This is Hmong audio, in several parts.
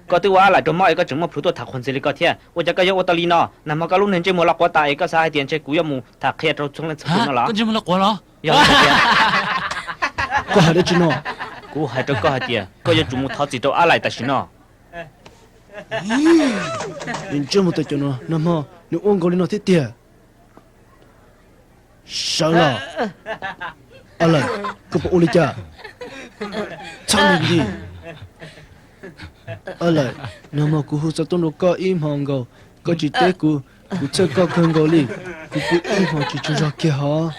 Koj twb ua ab laim rau mob es koj tseem muaj plhus tuaj tham qhuas ntxiv li koj thiab. Ua cas koj yuav ua tau li no? Nag hmo koj lub niag ntsej muag los quav tas es koj xav hais tias ntshe kuv yuav mus tham qhia rau txhua leej txhua tus no los? Ntsej muag los quav los? Yog. Koj hais dab tsi no? Kuv hais rau koj hais tias koj yuav tsum mus thov txim rau ab laim tam sim no. Ntsej muag tawm cov no, nag hmo nws ua nkaus li no thiab tiag. Sawv los. Ab laim, koj puas ua li cas? Txhob ntij. Ab laim, nag hmo kuv hu xov tooj rau koj ib hmo nkaus, koj tsis teb kuv, kuv txhawj koj kawg nkaus li. Kuv pw ib hmo tsis tsaug zog kiag hos.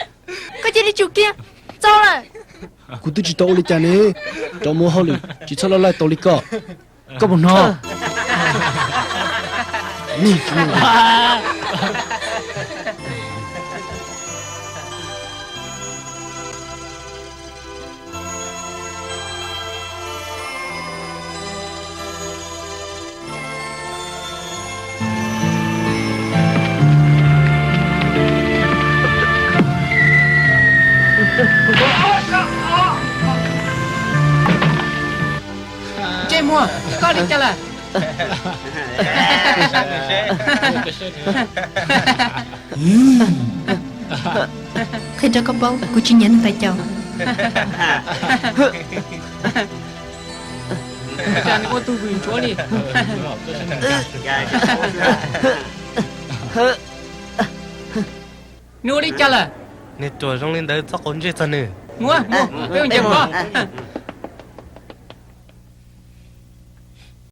Koj cia li tsum kiag, txaus lawm. Kuv twb tsis tau ua li cas ne. Rov mus hauj lwm, tsis txhob laj laij tau li koj. Koj puas hnov? Ntsej muag, koj li cas lawm? Qhia rau koj paub, kuv tsis nyiam neeg tais caus. Cas nws ua tug vwm ntsuav li. Nws ua li cas lawm? Niag ruam zoo li ntawd txhob quav ntsej txog nws. Mus, mus, peb mus ncaws pov.